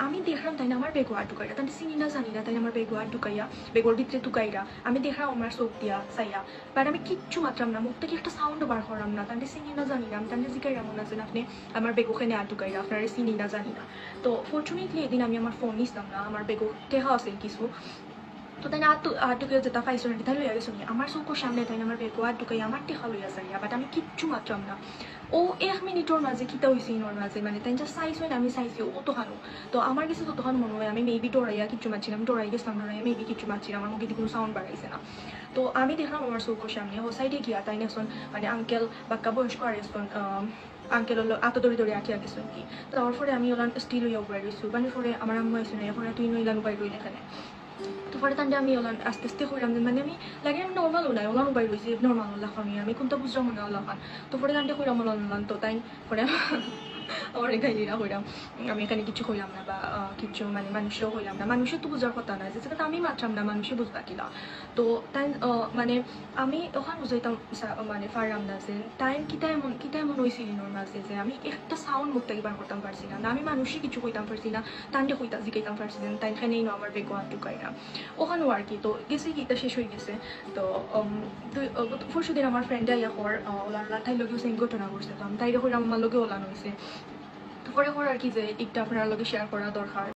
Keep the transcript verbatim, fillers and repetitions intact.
আমি দেখলাম তাইন আমার ব্যাগো আত ঢুকাইরা, তাইন চিনি না জানি না, তাইন আমার ব্যাগো আত ঢুকাইয়া, ব্যাগর ভিতরে ঢুকাইরা, আমি দেখলাম আমার চোখ দিয়া চাইয়া, but আমি কিচ্ছু মাতরাম না, মুখ থাকি একটা সাউন্ডও বার করলাম না, তাইন চিনি না জানি না। আমি তাইনরে জিকাইরাম না যে আপনে আমার ব্যাগো কেনে আত ঢুকাইরা, আপনারে চিনি না জানি না। তো ফর্চুনেটলি এদিন আমি আমার ফোন নিছলাম না, আমার ব্যাগো টেকা আছিল কিছু। তো তাইন আত, আত ঢুকাইয়া যেতা পাইছইন আর কি, তাইন লইয়া গেছইন। আমার চউখর সামনে তাইন আমার ব্যাগো আত ঢুকাইয়া আমার টেকা লইয়া যাইরা, but আমি কিচ্ছু মাতরাম না। অউ এক মিনিটর মাঝে কিতা অইছে ইনোর মাঝে, মানে, তাইন just চাইছইন, আমি চাইছি, অতখানউ। তো আমার গেছে যতখান মনো অয়, আমি maybe ডরাইয়া কিচ্ছু মাতছি না, আমি ডরাই গেছলাম, ডরাইয়া maybe কিচ্ছু মাতছি না, আমার মুখেদি কুনু সাউন্ড বার অইছে না। তো আমি দেখলাম আমার চউখর সামনে, হউ সাইডে গিয়া তাইন একজন, মানে, আঙ্কেল, বাক্কা বয়স্ক আর একজন, আহ, আঙ্কেল অইলো আতো ধরি ধরি আটিয়া গেছইন কি। তো তারপরে আমি অলান still অইয়া উবাই রইছি, মানে, পরে আমার আম্মু আইছইন, এরপরে তুই নইলান উবাই রইলে এখানে। তো পরে তানরে আমি অলান আস্তে আস্তে কইরাম যে, মানে, আমি লাগে আমি নরমাল অলান, অলান উবাই রইছি, নরমাল অলান আমি, আমি কুনতা বুঝরাম না অলান। তো পরে তানরে কইরাম অলান, অলান, তো তাইন পরে আমারে গাইলিরা কইরাম, আমি এখানে কিচ্ছু কইলাম না বা, আহ, কিচ্ছু, মানে, মানুষরেও কইলাম না, মানুষে তো বুঝার কথা না, যে জাগাত আমি মাতরাম না, মানুষে বুঝবা কিলা। তো তাইন, আহ, মানে, আমি অখান বুঝাইতাম সা-, মানে, পাররাম না যে তাইন কিতা এমন, কিতা এমন অইছিল ইনোর মাঝে যে আমি একটা সাউন্ড মুখ থাকি বার করতাম পারছি না, না আমি মানুষরে কিচ্ছু কইতাম পারছি না, তানরে কইতা, জিকাইতাম পারছি না, তাইন কেনে ইনো আমার ব্যাগো আত ঢুকাইরা। অখানউ আর কি, তো গেছে কি, ইতা শেষ অই গেছে। তো, উম, দুই, আহ, গত পরশু দিন আমার ফ্রেন্ডে আইয়া কর, আহ, অলান, অলান তাইর লগেও same ঘটনা ঘটছে, তো আমি তাইরে কইরাম আমার লগে অলান অইছে। তো পরে কর আর কি যে একটা আপনার লগে শেয়ার করা দরকার।